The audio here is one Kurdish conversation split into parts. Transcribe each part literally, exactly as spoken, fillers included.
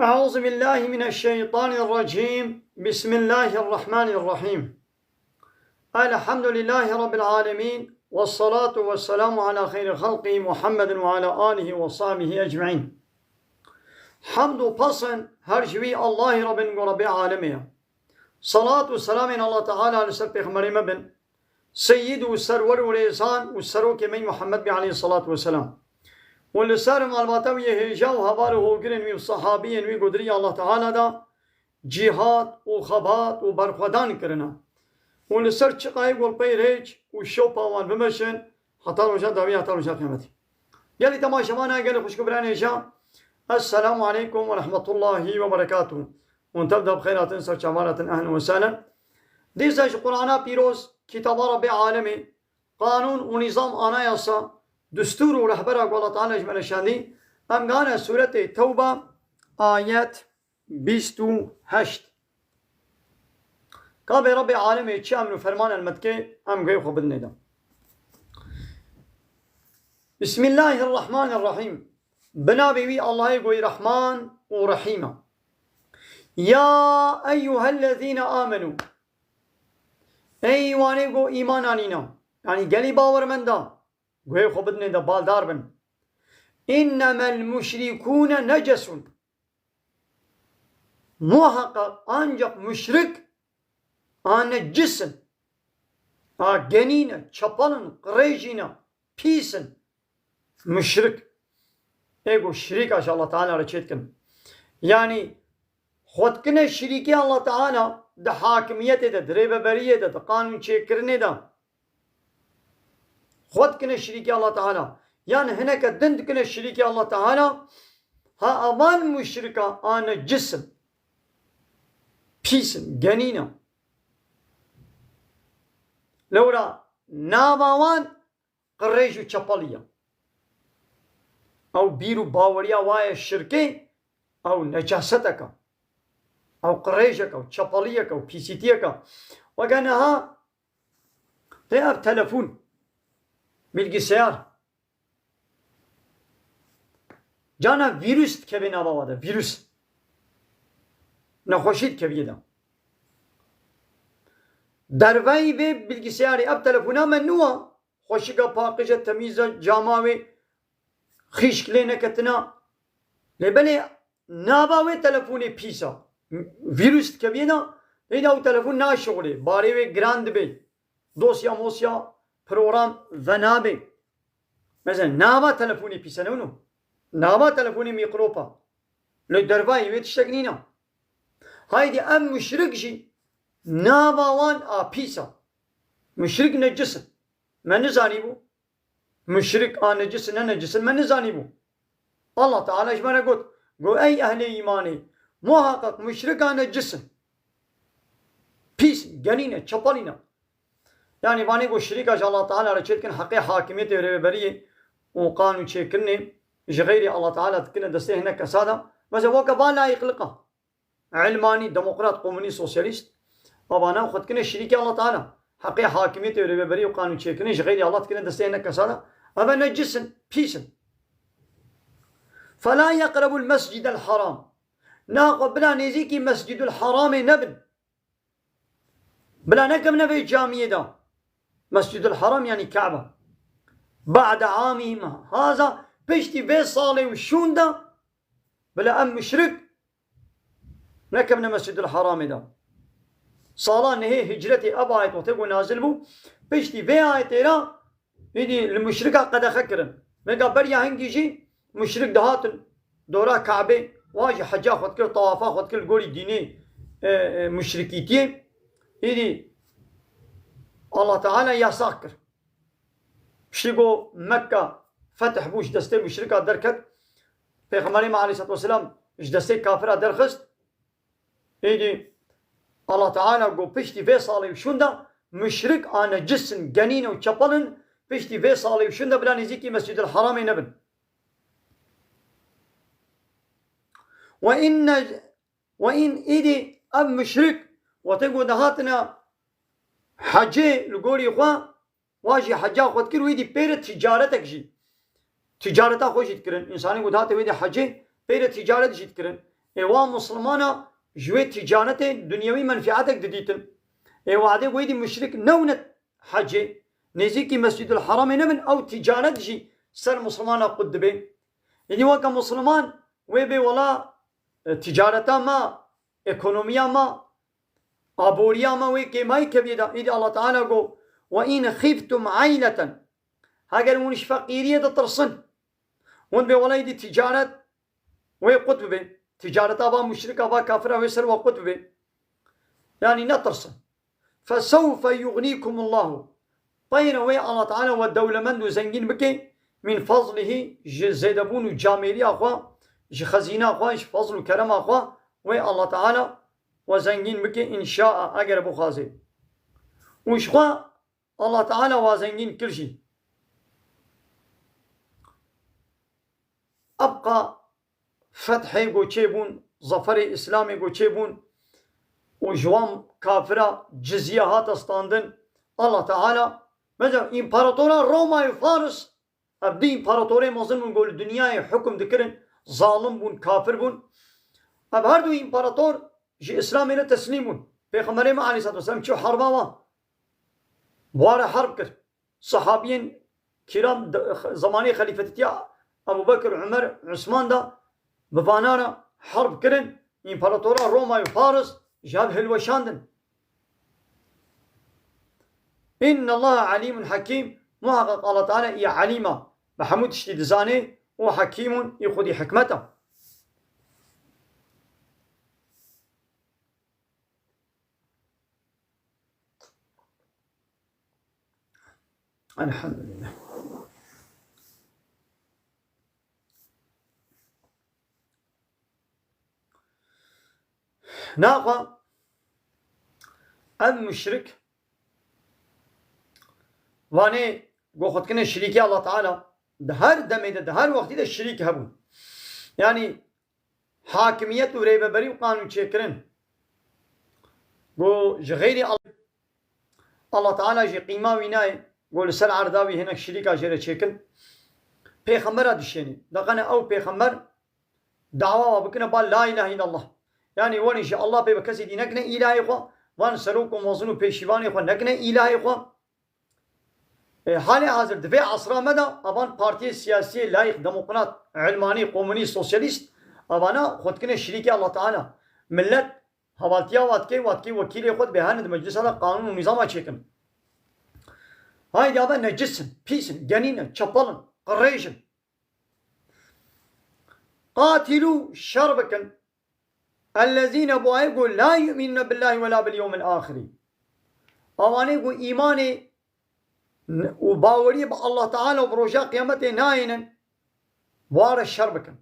أعوذ بالله من الشيطان الرجيم. بسم الله الرحمن الرحيم. الحمد لله رب العالمين. والصلاة والسلام على خير خلقه محمد وعلى آله وصحبه أجمعين. Hamd û pasên her ji wî Allahî Rabbin ku Rabbê alemê ye. Salat û selamên Allah Teala li ser pêxemberê me bin. Seyyid û serwer û rêzan û serokê me Muhammed be aleyhissalatu vesselam. Û li ser malbata wî yê hêja û heval û hogirên wî û sahabiyên wî godirî Allah Teala da cîhat û xebat û berxwedan kirine. Û li ser çiqayê golpey rêç û şopa wan bimeşin heta roja dawî, heta roja qiyametê. Gelî temaşevana, gelî xwişk û birayên hêja, Esselamu aleykum ve rahmetullahi ve berekatuhu. Hûn tev de bi xêr hatin, ser çavan hatin, ehlen ve sehlen. Dîsa ji Qur'ana pîroz, kitaba Rabbê alemê, qanûn û nîzam, anayasa, destûr û rehbera ku Allah Teala ji me re şandî, em gane sûretê Tewba, ayet bîst û heşt. Ka bê Rabbê alemê çi emr û ferman el me dike, em guhê xwe bidinê de. Bismillahirrahmanirrahîm. Bi navê wî Allahê goyî Rehman û Rehîm e. Ya eyyuhellezîne amenû. Ey wanê ku îman anîne. Yanî gelî bawermenda. Guhê xwe bidinê de, baldar bin. Înnemel muşrikûne necesûn. Muhakkak ancak muşrik a necis in. A genî ne, çepel in, qirêjî ne, pîs in. Muşrik. Ê ku şirîka ji Allah Teala re çêdikin. Yanî xwe dikine şirîkê Allah Teala di hakimiyetê de, di rêveberiyê de, di qanûn çêkirinê de. Xwe dikine şirîkê Allah Teala. Yan hineke din dikine şirîkê Allah Teala. Ha, avan muşrika a necis in. Pîs in, genî ne. Lewra nava wan qirêj û çepelî ye. Ew bîr û baweriya wa ye şirkê, ew necasetek e. Ew qirêjek e, ew çepeliyek e, ew pîsîtiyek e. Weke niha tê ev telefon, bilgisayar. Cana vîrus dikeve nava wa de, vîrus. Nexweşî dikeviyê de. Derveyî vê bilgisayarê, ev telefona me nû a. Xweşik e, paqij e, temîz e, cama wê xîşk lê neketine. Lê belê nava wê telefonê pîs e. Vîrus dikeviyê de, lê de ew telefon naşixulê. Barê wê giran dibe. Dosya mosya, program venabe. Mesela nava telefonê pîs e, ne wino? Nava telefonê mîkrop e. Lê dervayî wê tiştek nîne. Haydî ev muşrik jî nava wan a pîs e. Muşrik necis in. Me nizanîbû. Muşrik a necis in, ne necis in, me nizanîbû. Allah Teala ji me re got, got, ey ehlê îmanê, muhaqqeq muşrik a necis in. Pîs in, genî ne, çepelî ne. Yanî vanê ku şirîka ji Allah Teala re çêdikin, heqê hakimiyetê û rêveberiyê û qanûn çêkirinê ji xeyrê Allah Teala dikine destê hinek kesa de. Mesela weke va layîqliqa. Ilmanî, demokrat, komunîst, sosyalîst, avana xwe dikine şirîkê Allah Teala. Heqê hakimiyetê û rêveberî û qanûn çêkirinê ji xeyrê Allah dikine destê hinek kesa de. Ev necis in, pîs in. Fela yeqrebul mescidel haram. Naxwe bila nêzîkî Mescidul Haramê nebin. Bila nekevine vê camiyê de. Mescidul Haram yanî Kabe. Ba'de amihim haza, piştî vê salê û şûn de, bila em muşrik nekevine Mescidul Haramê de. Sala nehê hicretê ev ayet wextê ku nazil bû, piştî vê ayetê re Êdî li muşrika qedexe kirin. Vêga beriya hingî jî muşrik dihatin dora Kabê, wa jî heca xwe dikir, tawafa xwe dikir li gorî dînê, e, e, muşrikîtiyê. Êdî Allah Teala yasak kir. Piştî ku Mekka fetih bû, ji destê muşrika derket, Pêxemberê me aleyhisselatu vesselam ji destê kafira derxist. Êdî Allah Teala got, piştî vê salê û şûn de muşrik a necis in, genîn û çepel in, piştî vê salê û şûn de bila nêzîkî Mescîdil Haramê nebin. Ve inne, ve in êdî ev muşrik, wextê ku dihatine hecê li gorî xwe, Wa jî heca xwe dikir, wî dî pê re ticaretek jî. Ticareta xwe jî dikirin. Însanê ku dihate wê dî hecê, pê re ticaret jî dikirin. Ê wa Muslimana ji wê ticaretê dunyewî menfîetek didîtin. Ê wadê wê dî muşrik newnet hecê. Nêzîkî Mescîdul Heramê nebin, ew ticaret jî ser Muslimana qut dibe. Êdî weke Musliman wê bê wela, e, ticareta me, ekonomiya me, aboriya me wê kêmayî keviyê de. Êdî Allah Teala got, "Ve in xiftum ayleten." Heger hûn ji feqîriyê ditirsin, hûn bê wela êdî ticaret wê qut bibe. Ticareta va muşrika va kafira wê ser we qut bibe. Yanî netirsin. Fesewfe yugnîkumullahu. Peyre wê Allah Teala we dewlemend û zengîn bike, min fazlihi, ji zêdebûn û camêriya xwe, ji xezîna xwe, ji fazl û kerema xwe, wê Allah Teala we zengîn bike, înşaa, eger bixwaze. Û ji xwe Allah Teala wa zengîn kir jî. Ebqa fethê go çêbûn, zaferê Îslamê go çêbûn û ji wan kafira cizye hate standin. Allah Teala, mesela împaratora Roma û Faris, ev du împaratorê mezin bûn, go li dinyayê hukm dikirin, zalim bûn, kafir bûn. Ev her du împarator ji Îslamê re teslîm bûn. Pêxemberê me aleyhissalatu vesselam çû herba wan. Bi wan re herb kir. Sahabiyên kiram di, zemanê xelîfetîtiya Ebu Bekir, Umer, Usman de bi vana re herb kirin. Împaratora Roma û Faris ji hev hilweşandin. Inna Allaha alimun hakim. Muhaqqeq Allah Teala î alîm e. Bi hemû tiştî dizane û hakîmun, î xwedî hikmet e. Elhamdülillah. Naxa ev muşrik vanê go xwe dikine şirîkê Allah Teala, di her demê de, di her wextî de şirîk hebûn. Yanî hakimiyet û rêveberî û qanûnçêkirin. Go ji xeyrî Allah, Allah Teala jî qîma wî nayê. Go li ser erda wî hinek şirîka jê re çêkin. Pêxembera dişênî. Deqene ew pêxember dawa wa bikine ba la ilahe illallah. Yanî werin ji Allah pê bi kesî dî nekine îlahê xwe. Van serok û mezin û pêşîvanê xwe nekine îlahê xwe. E, halê hazir di vê esra me de evan partiyê siyasiyê layîk, demokrat, ilmanî, komunîst, sosyalîst, evana xwe dikine şirîkê Allah Teala. Millet hevaltiya wa dike, wa dike wekîlê xwe dibê hene di meclisa de qanûn û nîzama çêkin. Haydi ava necis in, pîs in, genîn in, çepel in, qirêj in. Qatilû, şer bikin. Ellezîne, bo ayê ku la yu'minune billahi ve la bil yewmil axiri. Awanê ku îmanê n-, û baweriyê bi Allah Teala û bi roja qiyametê nayênin, ware şer bikin.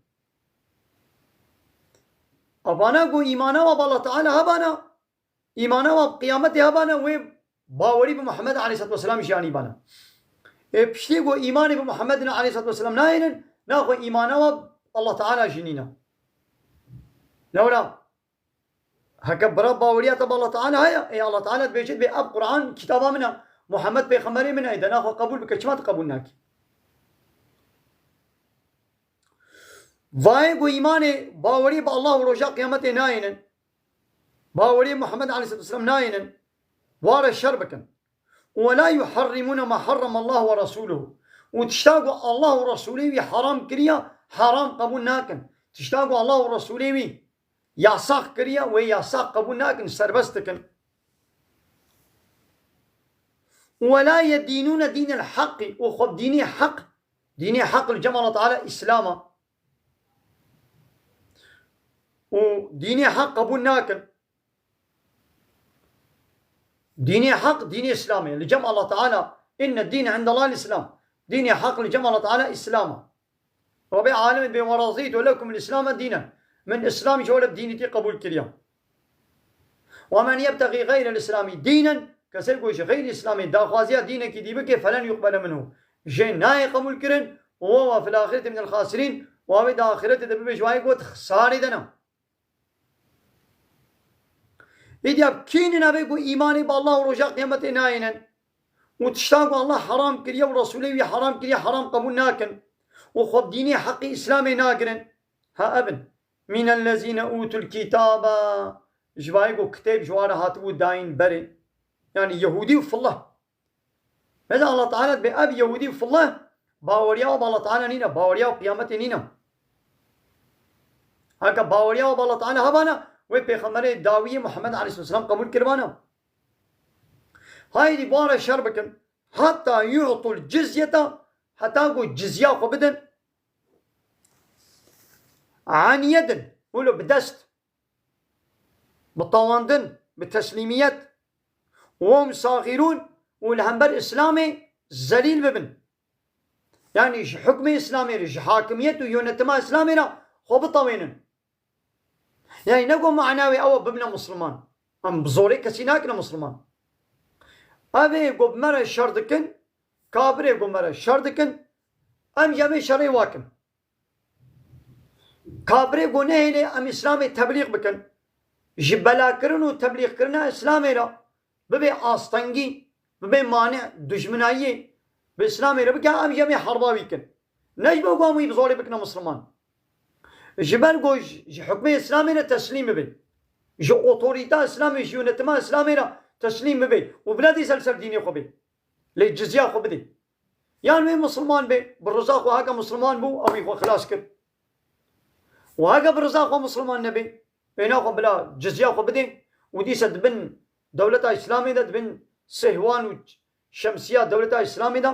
Avana ku îmana wa bi Allah Teala hebana, îmana wa bi qiyametê hebana, wê bawerî bi Muhammed aleyhissalatu vesselam jî anî bana. Ê piştî ku îmanê bi Muhammedin aleyhissalatu vesselam nayênin, naxwe îmana wa Allah Teala jî nîna. Lewra heke bira baweriya te bi Allah Teala heye, ê Allah Teala dibêje, dibê ev Quran kitaba min e, Muhammed pêxemberê min e, ê de naxwe qebûl bike, çima tu qebûl nakî? Vayê ku îmanê bawerî bi Allah û roja qiyametê nayênin, bawerî Muhammed aleyhissalatu vesselam nayênin, ware şer bikin. Ve la yuharrimune ma harrama Allah ve rasuluhu. Û tişta ku Allah û Resulê wî haram kiriya, haram qebûl nakin. Tişta ku Allah û Resulê wî yasax kiriya, wê yasax qebûl nakin, serbest dikin. Ve la yedînûne dînel haqqî, û xwe dînê heq, dînê heq li cem Allah Teala Îslam e. Û dînê heq qebûl nakin. Dînê heq dînê Îslamê. Li cem Allah Teala, inne dîne indallahil Îslam. Dînê heq li cem Allah Teala Îslam e. Rabbê alemê dibê, "Ve razîtu lekumul Îslame dînen." Min Îslam ji we re dînîtî qebûl kiriya. "Ve men yebtexî xeyrel Îslamî dînen." Kesê ku ji xeyrî Îslamê daxwaziya dînekî dî bike, "felen yuqbele minhu." Jê nayê qebûl kirin. "Ve huve fil axireti minel xasirîn." Û wê di axiretê de bibe ji wayê ku di xisarê de ne. Îdî ev kî ne navê ku îmanê bi Allah û roja qiyametê nayênin û tiştan ku Allah heram kiriye û Resûlê wî heram kiriye heram qebûl nakin û xwe bi dînê heqî Îslamê nagirin? Ha ev in. Mînellezîne ûtul kîtabe, ji vayê ku kitêb ji wan re hatibû dayîn berê. Yanî Yehûdî û fillah. Bes Allah Teala dibê ev Yehûdî û fillah baweriya wan bi Allah Teala nîne, baweriya wan qiyametê nîne. Heke baweriya wan bi Allah Teala hebana, wê pêxemberê dawiyê Muhammed aleyhisselam qebûl kiribana. Haydî bi wan re şer bikin. Hatta yu'tul cizyeta, heta ku cizya xwe bidin. An yedin, wilo bi dest, bi tawandin, bi teslîmiyet. Wehum saxirûn, û li hember Îslamê zelîl bibin. Yanî ji hukmê Îslamê re, ji hakimiyet û yönetima Îslamê re xwe bitewênin. Yanî ne ku mana wê ew bibine Musliman. Em bi zorê kesî nakine Musliman. Ev ê ku bi me re şer dikin, kafirê ku me re şer dikin, em jî em ê şerê wa kin. Kafirê ku nehêlê em Îslamê teblîx bikin, ji belakirin û teblîxkirina Îslamê re bibe astengî, bibe mane, dijminayiyê bi Îslamê re bike, em jî em ê herba wî kin. Ne ji bo ku em wî bi zorê bikine Musliman. Ji ber ku ji, ji hukmê Îslamê re teslîm bibe. Ji otorîta Îslamê, ji yönetima Îslamê re teslîm bibe û bila dîsa li ser dînê xwe bê. Lê cizya xwe bidê. Yan wê Musulman bê, bi riza xwe heke Musulman bû, ew ê xwe xilas kir. Û heke bi riza xwe Musulman nebê, wêna xwe bila cizya xwe bidê û dîsa di bin dewleta Îslamê de, di bin sihwan û şemsiya dewleta Îslamê de,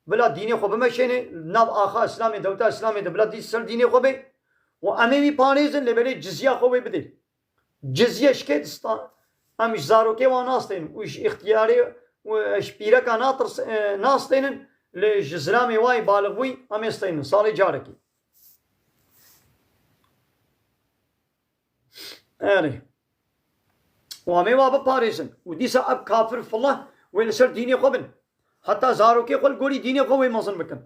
bila dînê xwe bimeşênê, nav axa Îslamê, dewleta Îslamê de bila dîsa ser dînê xwe bê û em ê wî parêzin, lê belê cizya xwe wê bidê. Cizye şikê dista. Em ji zarokê wan nasteynin û ji îxtiyarê û ji pîreka natirs-, e, nasteynin, lê ji zilamê wayî balixbûyî em ê steynin. Salê carekê. Erê. Û em ê wa biparêzin. Û dîsa ev kafir fillah wê li ser dînê xwe bin. Heta zarokê xwe li gorî dînê xwe wê mezin bikin.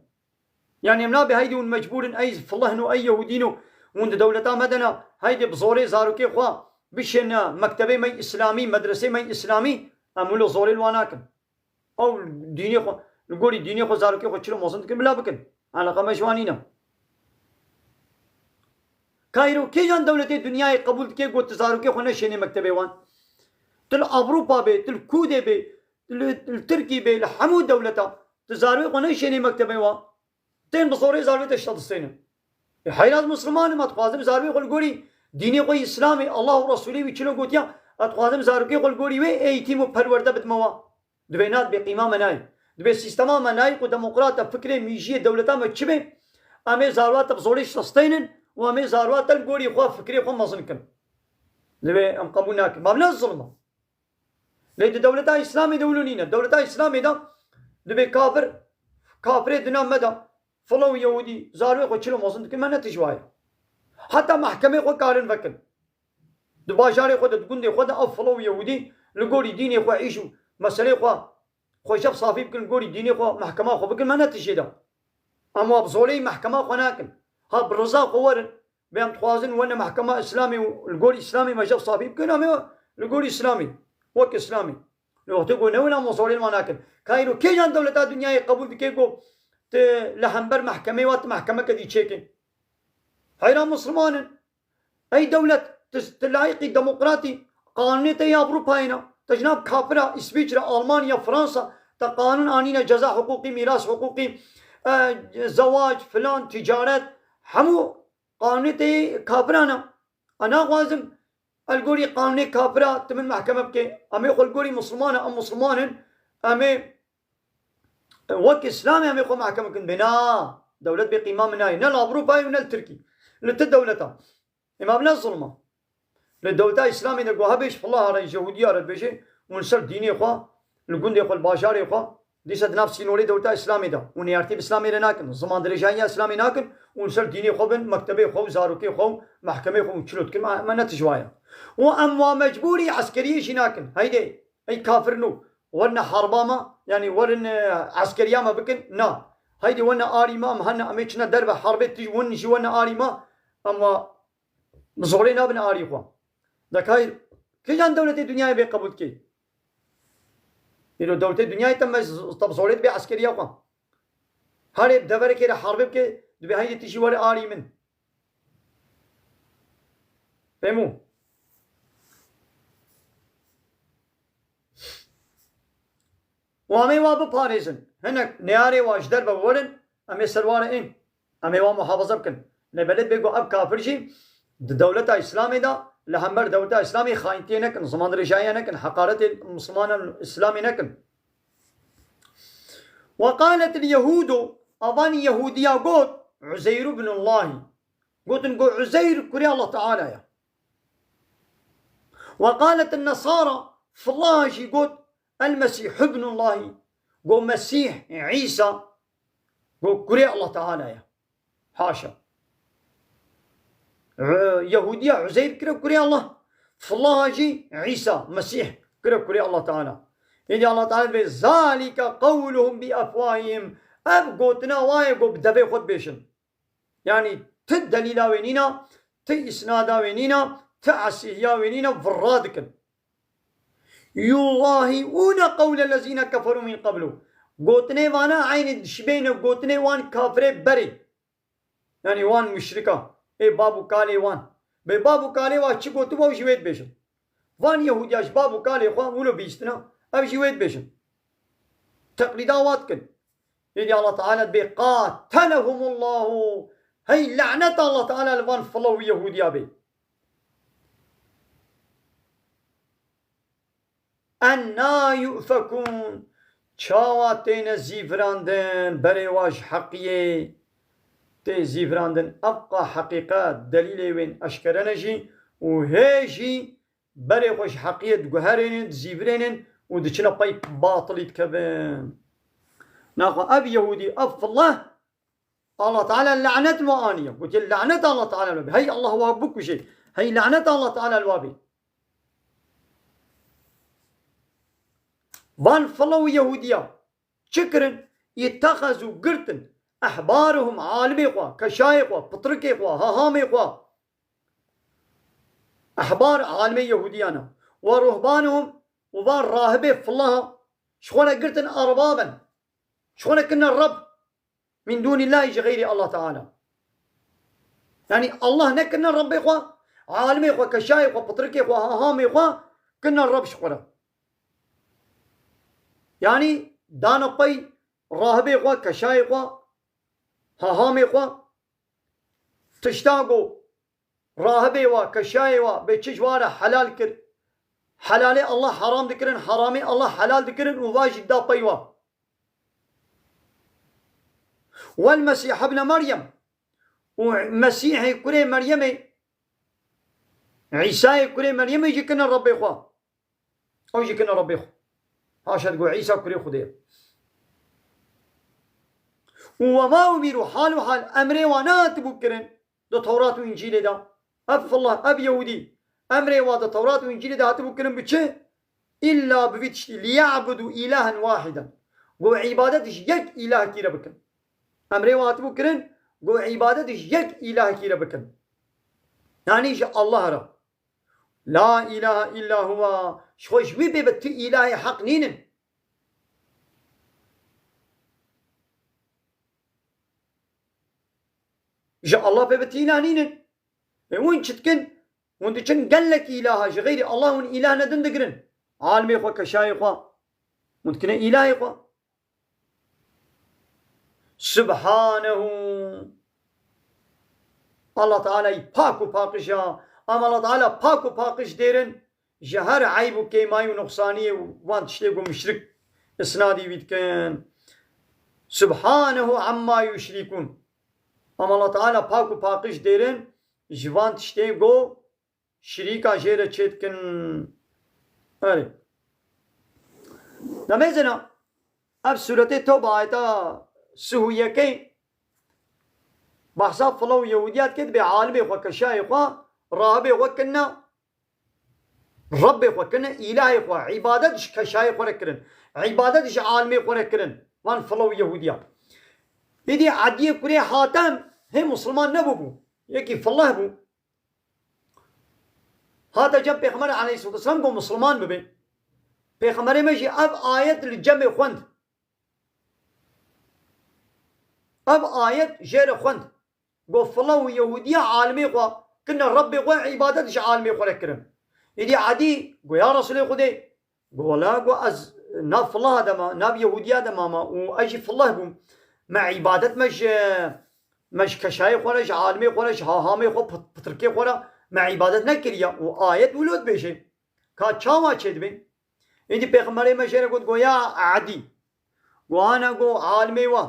Yanî em nabê heydê hûn mecbûr in, ey fillah in û ey yehûdî in û hûn di dewleta me de ne, heydê bi zorê zarokê xwe bişêne mektebê me îslamî, medresê me îslamî, em wilo zorê li wan nakin. Ew dînê xwe, li gorî dînê xwe zarokê xwe çilo mezin dikin, bila bikin. Eleqa me ji wan nîne. Kayro kêjan dewletê dinyayê qebûl dike ku tu zarokê xwe neşênê mektebê wan? Tu li Ewropa bê, tu li Kûdê bê, li, li Tirkî bê, li hemû dewleta, tu zarokê xwe neşênê mektebê wan. Tên bi zorê zarokê te şadistêne. E, heyra ez Musliman im, ez dixwazim zarokê xwe li gorî dînê xwe Îslamê, Allah û Resûlê wî çilo gotiya, ez dixwazim zarokê xwe li gorî wê eğitim û perwerde bidime wa. Divê na, divê qîma me nayê. Divê sîstema me nayê ku demokrat e, fikrê mîjiyê dewleta me çi be, em ê zarwa te bi zorê şasteynin û em ê zarwa te li gorî xwe fikrê xwe mezin kin. Divê em qebûl nakin. Ma bila zilm e. Lê di dewleta Îslamê de wilo nîne. Dewleta Îslamê de dibê kafir, kafirê di nav me de, filo û yehûdî, zarwê xwe çilo mezin dikin, me ne tijwaye. Heta mehkemê xwe karin vekin. Di bajarê xwe de, di gundê xwe de ev filo û yehûdî li gorî dînê xwe, îş û meselê xwe, xwe jev safî bikin, li gorî dînê xwe mehkema xwe bikin, me ne tijê de. Em wa bi zorê mehkema xwe nakin. Ha bi riza xwe werin, bê em dixwazin wene mehkema Îslamê û li gor Îslamê me jev safî bikin, em ê li gor Îslamê, wek Îslamê. Li wextê ku newin em zorê li wan nakin. Kayro kêjan dewleta dinyayê qebûl dike ku tu li hember mehkemê wa tu mehkemeke dî çêkin? Heyra Musliman in. Ey dewlet, tu, tu layîqî demokratî, qanûnê te yê Ewropayê ne. Te ji nav kafira, Îsvîçre, Almanya, Fransa, te qanûn anîne, ceza huqûqî, mîras huqûqî, e, zewac, filan, ticaret, hemû qanûnê te yê kafiran e. Ez naxwazim ez li gorî qanûnê kafira tu min mehkeme bikê. Em ê xwe li gorî Musliman e, em Musliman in, em ê wek Îslamê em ê xwe mehkeme bikin. Bê na, dewlet bê qîma min nayê. Ne li Ewropayê û ne li Tirkî. Li ti dewleta. Ê ma bila zilm e. Li dewleta Îslamê de ku hebê ji filah re, ji Yehûdiya re dibêje, hûn li ser dînê xwe, li gundê xwe, li bajarê xwe, dîsa di nav sînorê dewleta Îslamê de, hûn neyartî bi Îslamê re nakin, zimandirêjahiya Îslamê nakin, hûn li ser dînê xwe bin, mektebê xwe û zarokê xwe û mehkemê xwe û çilo dikin, me, me ne tijwaye. Û em wa mecbûrî eskeriyê jî nakin. Heydê, ey kafir nû, werin harba me, yanî werin, e, eskeriya me bikin, na. Heydê werin arî me, em hene, em ê çine derve herbê tij, win jî werin arî me, em wa bi zorê nabin arî xwe. Dekayî, kîjan dewletê dinyayê bê qebûl dikê? Îro dewletê dinyayê te me z-, te bi zorê dibê eskeriya xwe. Herê bi deverekê re herbê bike, dibê heydê tu jî were arî min. Fehmû? Û em ê wa biparêzin. Hinek neyarê wa ji derve werin, em ê ser wa re ên. Em ê wa muhafaza bikin. Lê belê bê ku ev kafir jî di dewleta Îslamê de li hember dewleta Îslamê xayintiyê nekin, zimandirêjahiya nekin, heqaretê Mislimanan Îslamê nekin. Ve qaletil Yehûdu, avan Yehûdiya got, Uzeyr ibnullahî. Gotin ku Uzeyr kurê Allah Teala ye. Ve qaletin Nesara, Filaha jî got, El Mesîh ibnullahî. Got Mesîh, Îsa, got kurê Allah Teala ye. Haşa. Û-, Yehûdiya Uzeyr kire kurê Allah. Filaha jî Îsa, Mesîh kire kurê Allah Teala. Êdî Allah Teala dibê, "Zalike qewluhum bi efwahihim." Ev gotina wa ye ku bi devê xwe dibêjin. Yani ti delîla wê nîna, ti îsnada wê nîna, ti esîhiya wê nîna, virra dikin. Yudahîûne qewle lezîne keferû min qeblu. Gotinê vana eynî dişibêne gotinê wan kafirê berê. Yani wan muşrika, ê bab û kalê wan. Bê bab û kalê wa çi gotibo, ew jî wê dibêjin. Van Yehûdiya ji bab û kalê xwe wilo bihîstina, ev jî wê dibêjin. Teqlîda wa dikin. Êdî Allah Teala dibê, "Qatelehumullahu." Hey, laneta Allah Teala li van filo û Yehûdiya bê. Enna yu'fekûn. Çawa têne zîvirandin, berê wa ji heqiyê tê zîvirandin. Evqa heqîqet, delîlê wên eşkere ne jî û hê jî berê xwe ji heqiyê diguherênin, dizîvirênin û diçine pey batilî dikevin. Naxwe ev Yehûdî, ev fileh, Allah Teala lanet we aniye. Gotiye, "Lanet Allah Teala we." Hey Allah wa bikuje. Hey lanet Allah Teala wa bê. Van filo û Yehûdiya çi kirin? İttehazu, girtin, ehbaruhum, alimê xwe, keşayê xwe, pitrikê xwe, hahamê xwe. Ehbar alimê Yehûdiyan e. Ve ruhbanuhum, û van rahibê filaha, ji xwe re girtin erbaben. Ji xwe re kirine Reb. Min dûnîllahî, ji xeyrî Allah Teala. Yani Allah nekirine Rebbê xwe, alimê xwe, keşayê xwe, pitrikê xwe, hahamê xwe kirine Reb ji xwe re. Yani dane pey rahibê xwe, keşayê xwe, hahamê xwe, tişta ku rahibê wa, keşayê wa, bê çi ji wa re helal kir. Helalê Allah haram dikirin, haramê Allah helal dikirin û va jî da pey wa. Wel Mesîh ibne Meryem. Û Mesîhê kurê Meryemê, Îsayê kurê Meryemê jî kine Rebbê xwe. Ew jî kine Rebbê xwe. Haşa, digo Îsa kurê Xwedê ye. Û we ma umîrû, hal û hal emrê wan nehatibû kirin di Tewrat û Încîlê de. Ev fillah, ev Yehûdî, emrê wan di Tewrat û Încîlê de hatibû kirin bi çi? Îlla bi vî tiştî, liya'budû îlahen wahiden. Go îbadet ji yek îlahekî re bikin. Emrê wan hatibû kirin, go îbadet ji yek îlahekî re bikin. Yanî ji Allah re. La ilahe illa huwa. Ji xwe ji wî bê bi tu îlahê heq nînin. Ji Allah pê bi tu îlah nînin. Ê hûn çi dikin? Hûn diçin gelek îlaha, ji xeyrî Allah hûn îlah ne din digirin. Alimê xwe, keşayê xwe. Hûn dikine îlahê xwe. Subhanehu. Allah Teala yî pak û paqij e. Ama Allah Teala pak û paqij dêrin ji her eyb û kêmayî û nuqsaniyê û van tiştê ku muşrik isnadî wî dikin. Subhanehu amma yuşrikûn. Ama Allah Teala pak û paqij dêrin ji van tiştê ku şirîka jê re çêdikin. Erê. Demê zina, ev sûretê Tewbe ayeta sih û yekê bahsa filo û Yehûdiya dike, dibê alimê xwe, keşayê xwe, rahibê xwe kirine Rebbê xwe, kirine îlahê xwe, îbadet ji keşayê xwe re kirin, îbadet ji alimê xwe re kirin, van filo û Yehûdiya. Êdî Ediyê kurê Hatem hê misilman nebûbû, yekî fileh bû. Hate cem Pêxember aleyhisselatu vesselam ku misilman bibe. Pêxemberê me jî ev ayet li cemê xwend. Ev ayet jê re xwend. Got, filo û Yehûdiya alimê xwe, tine Rebbê xwe îbadet ji alimê xwe re kirin. Îdî Edî got, ya Resûlê Xwedê, got, wela, got, ez nav Filah de ma, nav Yehûdiya de mama û ez jî Filah bûm. Me îbadet me ji, me ji keşayê xwe re, ji alimê xwe re, ji hahamê xwe, pit-, pitirkê xwe re me îbadet nekiriye û ayet wilo dibêje. Ka çawa çêdibe? Îdî Pêxemberê me jê re got, got, ya Edî, got, ana, got, alimê we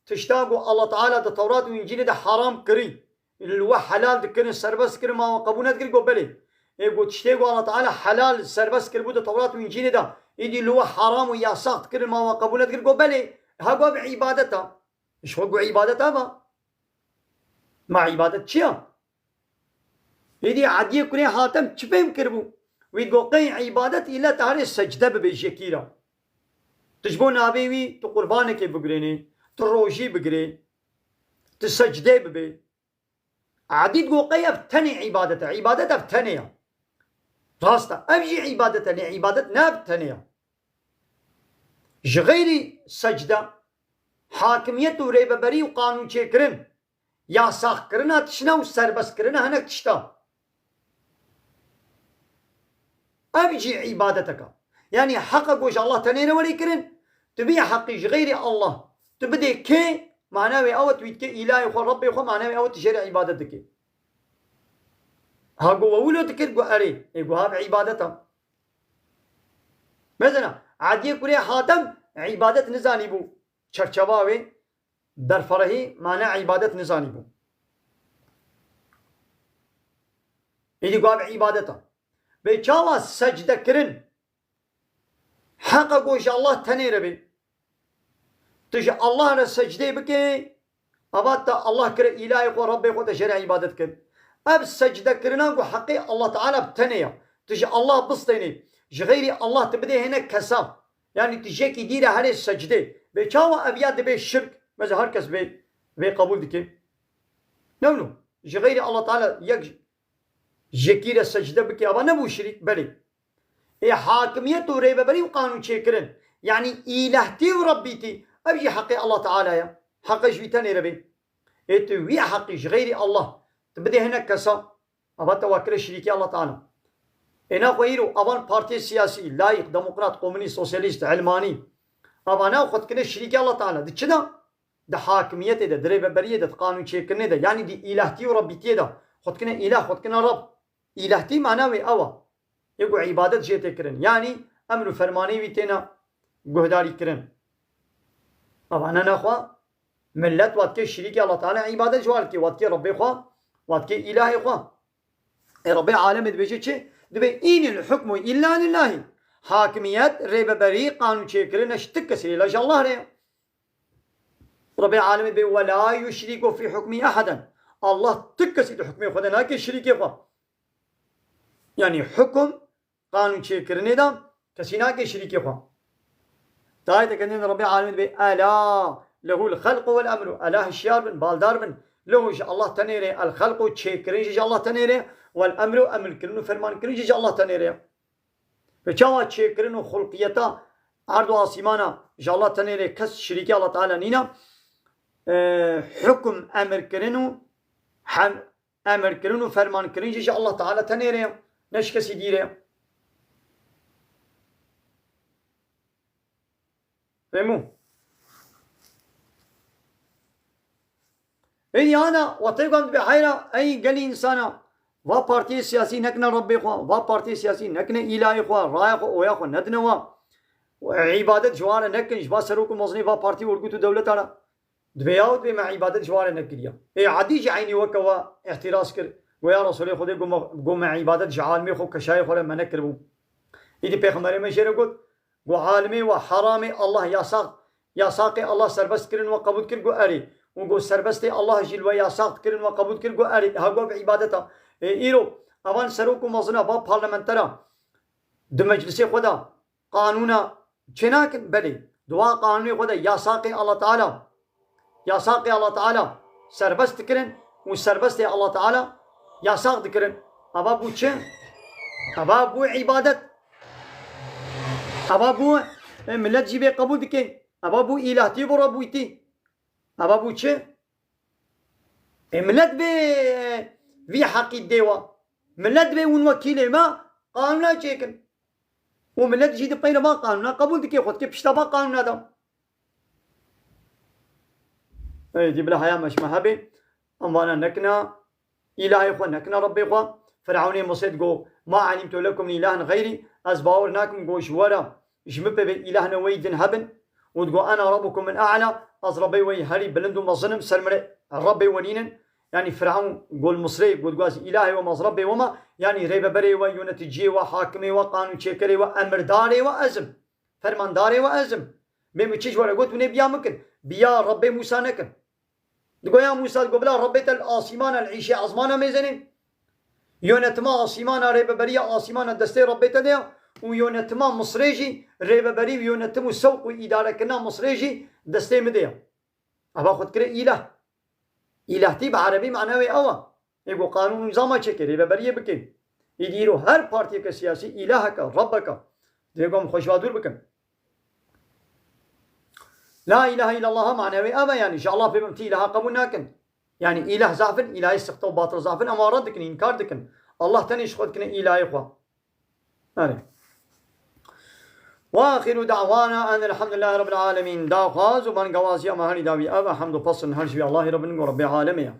tişta, got, Allah Teala di Tewrat û Încîlê de haram kirî, li we helal dikirin, serbest dikirin, ma we qebûl nedikir, got, belê. Ê, got, tiştê, got, Allah Teala helal, serbest kiribû di Tewrat û Încîlê de, îdî li we haram û yasax dikirin, ma we qebûl nedikir, got, belê. Ha, got, ev îbadet a. Ji xwe got, îbadet a ma. Ma îbadet çi ya? Êdî Ediyê kurê Hatem çi fêm kiribû? Wî got, qey îbadet île te herê secde bibê ji yekî re. Tu ji bo navê wî tu qurbanekê bigurênê, tu rojî bigirê, tu secdê bibê. Edî digot, qey ev tenê îbadet e. Îbadet ev tenê ya. Rast e. Ev jî îbadet e, lê îbadet ne ev tenê ya. Ji xeyrî secde, hakimiyet û rêveberî û qanûnçêkirin, yasaxkirina tişna û serbestkirina hinek tişta. Ev jî îbadetek e. Yanî heqa ku ji Allah tenê re werê kirin, tu vî heqî ji xeyrî Allah tu bidê kê, mana wê ew e tu wî dikê îlahê xwe, Rebbê xwe, mana wê ew e tu jê re îbadet dikê. Ha ku we wilo dikir, ku erê, ê ku ha bi îbadet e. Mesela, Ediyê kurê Hatem îbadet nizanîbû. Çerçeva wê, berferehî, mane îbadet nizanîbû. Êdî guha bi îbadet e. Bê çawa secde kirin? Heqa ku ji Allah tenê re bê. Tu ji Allah re secdê bikê, ava te Allah kire îlahê xwe, Rebbê xwe, te jê re îbadet kir. Ev secdekirina ku heqê Allah Teala bi tenê ya. Tu ji Allah bistênê. Ji xeyrî Allah tu bidê hinek kesa. Yanî tu jekî dî re herê secdê. Bê çawa ev ya dibe şirk? Mesela her kes vê, vê qebûl dike. Ne wilo? Ji xeyrî Allah Teala yek jekî re secde bike, ava nebû şirîk? Belê. Ê hakimiyet û rêveberî û qanûn çêkirin. Yanî îlehtî û rebbîtî. Ev jî heqê Allah Teala ye. Heqê ji wî tenê re bê. Ê tu wî heqî ji xeyrî Allah tu bidê hinek kesa, ava te wa kire şirîkê Allah Teala. Ê naxwe îro avan partiyê siyasî, layîk, demokrat, komunîst, sosyalîst, elmanî, avana xwe dikine şirîkê Allah Teala. Di çi de? Di hakimiyetê de, di rêveberiyê de, di qanûnçêkirinê de, yanî di îlahtî û rebbîtiyê de xwe dikine îlah, xwe dikine reb. Îlahtî mana wê ew e. Yê ku îbadet jê tê kirin. Yanî emr û fermanê wî têne guhdarî kirin. Avana naxwe millet wa dikê şirîkê Allah Teala îbadet ji wa dikê, wa dikê Rebbê xwe, wa dikê îlahê xwe. Ê Rebbê alemê dibêje çi? Dibê, "Înil hukmu illa lillahî." Hakimiyet, rêveberî, qanûnçêkirin ji ti kesî lê ji Allah re ye. Rebbê alemê dibê, "Ve la yuşrîku fî hukmî eheden." Allah ti kesî di hukmê xwe de nake şirîkê xwe. Yanî hukum, qanûnçêkirinê de kesî nake şirîkê xwe. Dayeteke din Rebbê alemê dibê, "Ela lehul xelqu vel emru." Ela hişyar bin, baldar bin. Lehu ji Allah tenê re, el xelqu çêkirin jî ji Allah tenê re, vel emru emrkirin û fermankirin jî ji Allah tenê re. Ve çawa çêkirin û xulqiyeta erd û asîmana ji Allah tenê re, kes şirîkê Allah Teala nîne, e, hukum emirkirin û hem emirkirin û fermankirin jî ji Allah Teala tenê re ye, ne ji kesî dî re ye. Fehmû? Ê yana, wa tê gam dibe heyra, ey gelî insana, va partiyê siyasî nekine Rebbê xwe, va partiyê siyasî nekine îlahê xwe, raya xwe, oya xwe nedine wa. Û îbadet ji wan re nekin, ji va serok û mezinê va partî û örgût û dewleta re. Divê ya û divê me îbadet ji wan re nekiriya. Ê Edî jî eynî weke we îhtiraz kir. Got, ya Resûlê Xwedê, got me, got me îbadet ji alimê xwe û keşayê xwe re me nekiribû. Îdî Pêxemberê me jê re got, got, alimê we heramê Allah yasax, yasaxê Allah serbest kirin we qebûl kir, got, erê. Û got, serbestê Allah jî li we yasax kirin we qebûl kir, got, erê. Ha got, ev îbadet a. Ê, îro, evan serok û mezina, van parlamentera di meclisê xwe de qanûna çênakin? Belê. Di wan qanûnê xwe de yasaxê Allah Teala, yasaxê Allah Teala serbest dikirin û serbestê Allah Teala yasax dikirin. Ava bû çi? Ava bû îbadet. Ava bû, e, millet jî vê qebûl dike. Ava bû îlahtî û rebbûtî. Ava bû çi? Ê millet vê, vî heqî dê we. Milet divê hûn wekîlê me qanûna çêkin. Û milet jî dipeyre van qanûna qebûl dike, xwe dike pişta van qanûna de. Ey, dî bila heya me ji me hebe, em vana nekina, îlahê xwe nekina Rebbê xwe. Firewnê Misrê digo, "Ma elimtu lekum min ilahin xeyrî", ez bawer nakim go ji we re, ji min pê ve îlahine wey din hebin. Û digo, "Ena rabbukum min a'la", ez Rebbê wey herî bilind û mezin im, ser min re Rebbê we nînin. Yanî Firewn gol Misrê got, digo, "Ez îlahê we me, ez Rebbê we me", yanî rêveberê we, yöneticiyê we, hakimê we, qanûnçêkerê we, emirdarê we ez im. Fermandarê we ez im. Bê min çi ji we re got, hûn ê biya min kin. Biya Rebbê Mûsa nekin. Digo ya Mûsa, digo bila Rebbê te li asîmana, li îşê ezmana mêzenê. Yönetima asîmana, rêveberiya asîmana destê Rebbê te de ya. Û yönetima Misrê jî, rêveberî û yönetim û sewq û îdarekirina Misrê jî destê min de ya. Eva xwe dikire îlah. Îlahtî bi erebî mana wê ew e. Ê ku qanûn û nizama çêke, rêveberiyê bike. Îdî îro her partiyeke siyasî îlaheke, Rebbeke. Divê ku em xwe ji va dûr bikin. La ilahe illallah mana wê ev e, yanî ji Allah pê bin ti îlaha qebûl nakin. Yanî îlah zaf in, îlahê sixte û batil zaf in, em wan red dikin, înkar dikin. Allah tenê ji xwe dikine îlahê xwe. Erê. Ve axiru da'wana enelhamdülillahi rabbil alemin. Daxwaz û bangewaziya me herî dawî ev e, hemd û pesn her ji wî Allahî re bin, go Rebbê alemê ye.